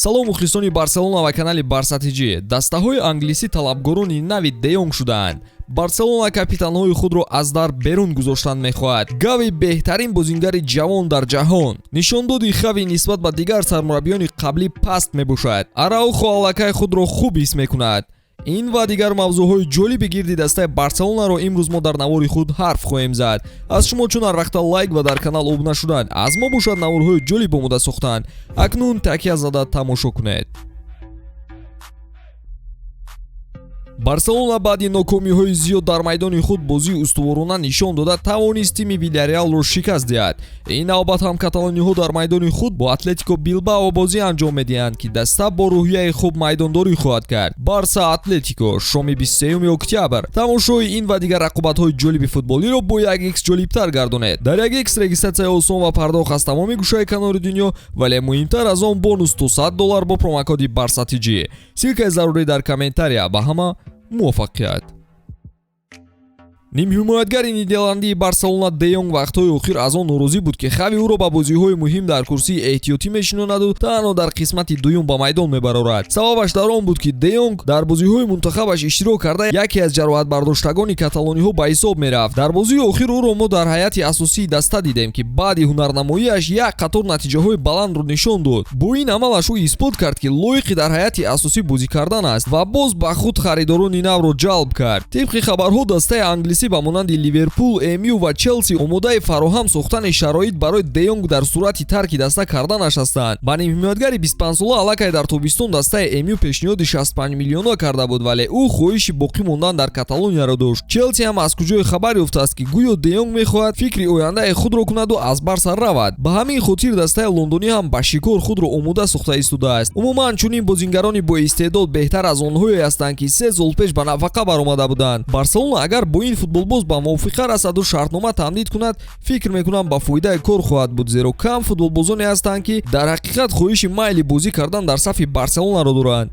Салом, мухлисони Барселона ва канали Барса ТЖ. Дастаҳои англисӣ талабгорони нави Де Йонг шудаанд. Барселона капитанҳои худро аз дар берун гузоштан мехоҳад. Гави беҳтарин бозингари ҷавон дар ҷаҳон. Нишондоди Хави нисбат ба дигар сармураббиёни қаблӣ паст мебошад. Араухо аллакай худро хуб ҳис мекунад. Ин ва дигар мавзӯъҳои ҷолиби гирди дастаи Барселонаро имрӯз мо дар навори худ ҳарф хоҳем зад. Аз шумо чун ҳар вақта лайк ва дар канал обуна шудан, аз мо бошад наворҳои ҷолиб омода сохтан. Акнун такя зада тамошо кунед. Барселона баъди нокомиҳои зиёд дар майдони худ бозии устуворона нишон дода тавонист тими Вилярреалро шикаст диҳад. Ин навбат ҳам каталониҳо дар майдони худ бо Атлетико Билбао бозӣ анҷом медиҳанд, ки даста бо рӯҳияи хуб майдондорӣ хоҳад кард. Барса Атлетико шоми 23 октябр. Тамошои ин ва дигар рақобатҳои ҷолиби футболиро бо 1x ҷолибтар гардонед. Дар 1x регистратсияи осон ва пардохт аз тамоми гӯшаи канори дунё, вале муҳимтар аз он бонус то $100 бо промокоди Барса ТЖ. Ссылкаи зарурӣ дар комментария. Ба ҳама муваффақият. Нимҳимоятгари нидерландии Барселона Де Йонг вақтҳои охир аз он норозӣ буд, ки Хави ӯро ба бозиҳои муҳим дар курсии эҳтиётӣ мешинонаду танҳо дар қисмати дуюм ба майдон мебарорад. Сабабаш дар он буд, ки Де Йонг дар бозиҳои мунтахабаш иштирок карда яке аз ҷароҳатбардоштагони каталониҳо ба ҳисоб мерафт. Дар бозии охир ӯро мо дар ҳайати асосии даста дидем, ки баъди ҳунарнамоиаш як қатор натиҷаҳои баландро нишон дод. Бо ин амалаш ӯ исбот кард, ки лоиқи дар ҳайати асосӣ бозӣ кардан аст ва боз ба худ харидорони навро ҷалб кард. Тибқи хабарҳо, дастаи англисӣ ба монанди Ливерпул, МЮ ва Челси омодаи фароҳам сохтани шароит барои Де Йонг дар сурати тарки даста карданаш ҳастанд. Ба нимҳимоятгари 25сола аллакай дар тобистон дастаи МЮ пешниҳоди 65 миллиона карда буд, вале ӯ хоҳиши боқӣ мондан дар Каталонияро дошт. Челси ҳам аз куҷое хабар ёфтааст, ки гӯё Де Йонг мехоҳад фикри ояндаи худро кунаду аз Барса равад. Ба ҳамин хотир дастаи лондонӣ ҳам ба шикор худро омода сохта истодааст. Умуман, чунин бозингарони боистеъдод беҳтар аз онҳое ҳастанд, ки 3 сол пеш ба нафақа баромада буданд. Барселона агар бо ин футболбоз ба мувофиқа расаду шартнома тамдид кунад, фикр мекунам, ба фоидаи кор хоҳад буд, зеро кам футболбозоне ҳастанд, ки дар ҳақиқат хоҳиши майли бозӣ кардан дар сафи Барселонаро доранд.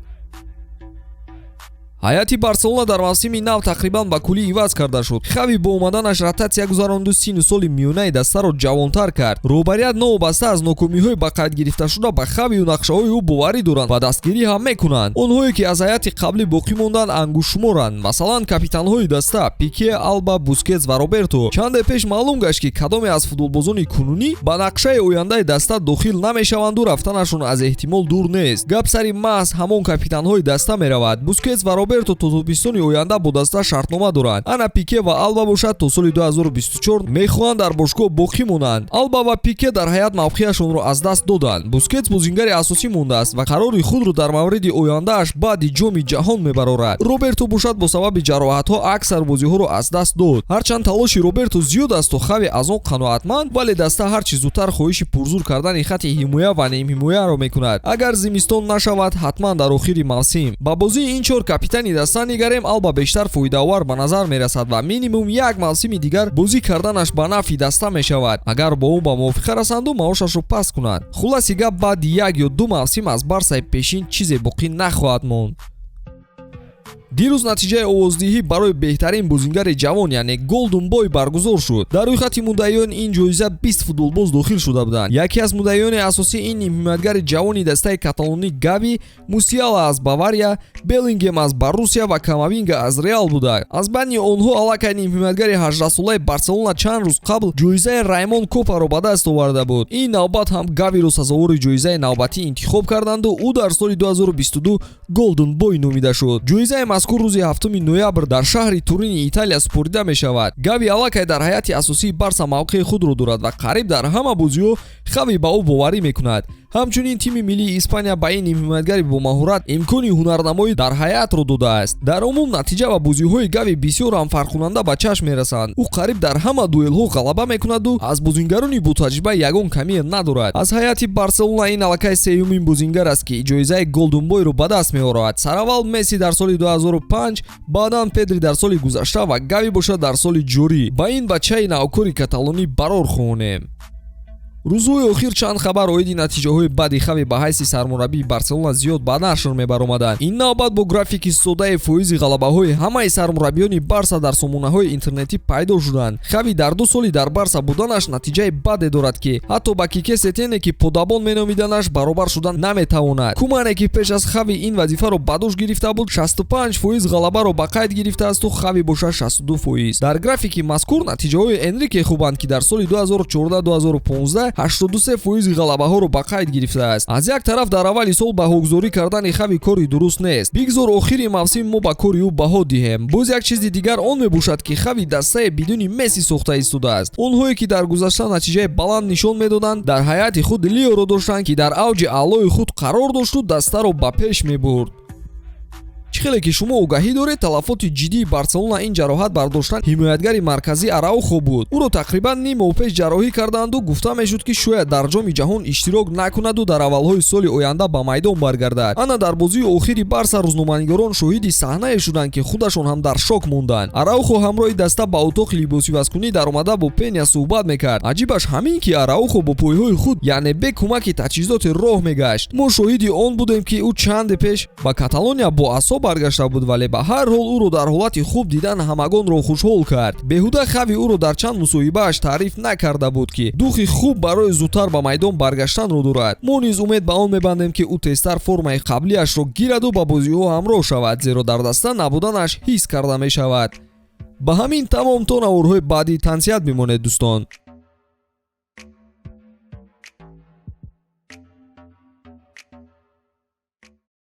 Ҳайати Барселона дар мавсими нав тақрибан ба куллӣ иваз карда шуд. Хави бо омаданаш ротатсия гузаронду сину соли миёнаи дастаро ҷавонтар кард. Роҳбарият новобаста аз нокомиҳои ба қайд гирифташуда ба Хавию нақшаҳои ӯ боварӣ доранд ва дастгирӣ ҳам мекунанд. Онҳое ки аз ҳайати қаблӣ боқӣ монданд, ангуштшуморанд, масалан, капитанҳои даста Пике, Алба, Бускетс ва Роберто. Чанде пеш маълум гашт, ки кадоме аз футболбозони кунунӣ ба нақшаи ояндаи даста дохил намешаванду рафтанашон аз эҳтимол дур нест. Гап сари маҳз ҳамон капитанҳои даста меравад. Бускетс ва Роберто то тобистони оянда бо даста шартнома доранд. Ана Пике ва Алба бошад, то соли 2024 мехоҳанд дар бошгоҳ боқӣ монанд. Алба ва Пике дар ҳайат мавқеашонро аз даст доданд. Бускетс бозингари асосӣ мондааст ва қарори худро дар мавриди ояндааш баъди Ҷоми ҷаҳон мебарорад. Роберто бошад, бо сабаби ҷароҳатҳо аксар бозиҳоро аз даст дод. Ҳарчанд талоши Роберто зиёд асту Хави аз он қаноатманд, вале даста ҳарчи зудтар хоҳиши пурзур кардани хати ҳимоя ва нимҳимояро мекунад. Агар зимистон нашавад, ҳатман дар охири мавсим. Ба бозии ин чор капитани даста нигарем, Алба бештар фоидаовар ба назар мерасад ва минимум як мавсими дигар бозӣ карданаш ба нафъи даста мешавад, агар бо ӯ ба мувофиқа расанду маошашро паст кунанд. Хулоси гап, баъди як ё ду мавсим аз Барсаи пешин чизе боқӣ нахоҳад монд. Дирӯз натиҷаи овоздиҳӣ барои беҳтарин бозингари ҷавон, яъне Golden Boy, баргузор шуд. Дар рӯйхати муддаиёни ин ҷоиза 20 футболбоз дохил шуда буданд. Яке аз муддаиёни асосӣ ин нимҳимоятгари ҷавони дастаи каталонӣ Гави, Мусиала аз Бавария, Беллингем аз Боруссия ва Камавинга аз Реал буда. Аз байни онҳо аллакай нимҳимоятгари 18-солаи Барселона чанд рӯз қабл ҷоизаи Раймон Копаро ба даст оварда буд. Ин навбат ҳам Гавиро сазовори ҷоизаи навбатӣ интихоб карданду ӯ дар соли 2022 Golden Boy номида шуд. Ҷоизаи мазкур рӯзи 7 ноябр дар шаҳри Турини Италия супорида мешавад. Гави аллакай дар ҳайати асосии Барса мавқеи худро дорад ва қариб дар ҳама бозиҳо Хави ба ӯ боварӣ мекунад. Ҳамчунин тими миллии Испания ба ин нимҳимоятгари бомаҳорат имкони ҳунарнамоӣ дар ҳайатро додааст. Дар умум, натиҷа ва бозиҳои Гави бисёр ҳам фарқкунанда ба чашм мерасанд. Ӯ қариб дар ҳама дуэлҳо ғалаба мекунаду аз бозингарони ботаҷриба ягон камие надорад. Аз ҳайати Барселона ин аллакай сеюмин бозингар аст, ки ҷоизаи Golden Boy-ро ба даст меорад. Сараввал Месси дар соли 2005, баъдан Педри дар соли гузашта ва Гави бошад дар соли ҷорӣ. Ба ин бачаи навкори каталонӣ барор хоҳонем. Рӯзҳои охир чанд хабар оиди натиҷаҳои бади Хави ба ҳайси сармураббии Барселона зиёд ба нашр мебаромаданд. Ин навбат бо графики содаи фоизи ғалабаҳои ҳамаи сармураббиёни Барса дар сомонаҳои интернетӣ пайдо шуданд. Хави дар 2 соли дар Барса буданаш натиҷаи баде дорад, ки ҳатто ба Кике Сетене, ки подабон меномиданаш, баробар шуда наметавонад. Кумане, ки пеш аз Хави ин вазифаро ба дӯш гирифта буд, 65% ғалабаро ба қайд гирифтаасту Хави бошад 62%. Дар графики мазкур натиҷаҳои Энрике хубанд, ки дар соли 2014-2015 83% ғалабаҳоро ба қайд гирифтааст. Аз як тараф, дар аввали сол баҳогузорӣ кардани Хави кори дуруст нест. Бигзор охири мавсим мо ба кори ӯ баҳо диҳем. Боз як чизи дигар он мебошад, ки Хави дастае бидуни Месси сохта истодааст. Онҳое, ки дар гузашта натиҷаи баланд нишон медоданд, дар ҳайати худ Леоро доштанд, ки дар авҷи аълои худ қарор дошту дастаро ба пеш мебурд. Чӣ хеле ки шумо огаҳӣ доред, талафоти ҷиддии Барселона ин ҷароҳат бардоштан ҳимоятгари марказӣ Араухо буд. Ӯро тақрибан ним моҳ пеш ҷарроҳӣ карданду гуфта мешуд, ки шояд дар Ҷоми ҷаҳон иштирок накунаду дар аввалҳои соли оянда ба майдон баргардад. Ана дар бозии охири Барса рӯзноманигорон шоҳиди саҳнае шуданд, ки худашон ҳам дар шок монданд. Араухо ҳамроҳи даста ба утоқи либосивазкунӣ даромада, бо Пеня суҳбат мекард. Аҷибаш ҳамин, ки Араухо бо пойҳои худ, яъне бе кӯмаки таҷҳизоти, роҳ мегашт. Мо шоҳиди он будем, ки ӯ чанде пеш ба Каталония бо асо баргашта буд, вале ба ҳар ҳол ӯро дар ҳолати хуб дидан ҳамагонро хушҳол кард. Беҳуда Хави ӯро дар чанд мусоҳибааш таъриф накарда буд, ки духи хуб барои зудтар ба майдон баргаштанро дорад. Мо низ умед ба он мебандем, ки ӯ тезтар формаи қаблиашро гираду ба бозиҳо ҳамроҳ шавад, зеро дар даста набуданаш ҳис карда мешавад. Ба ҳамин тамом. То наворҳои баъдӣ тансиҳат бимонед, дӯстон.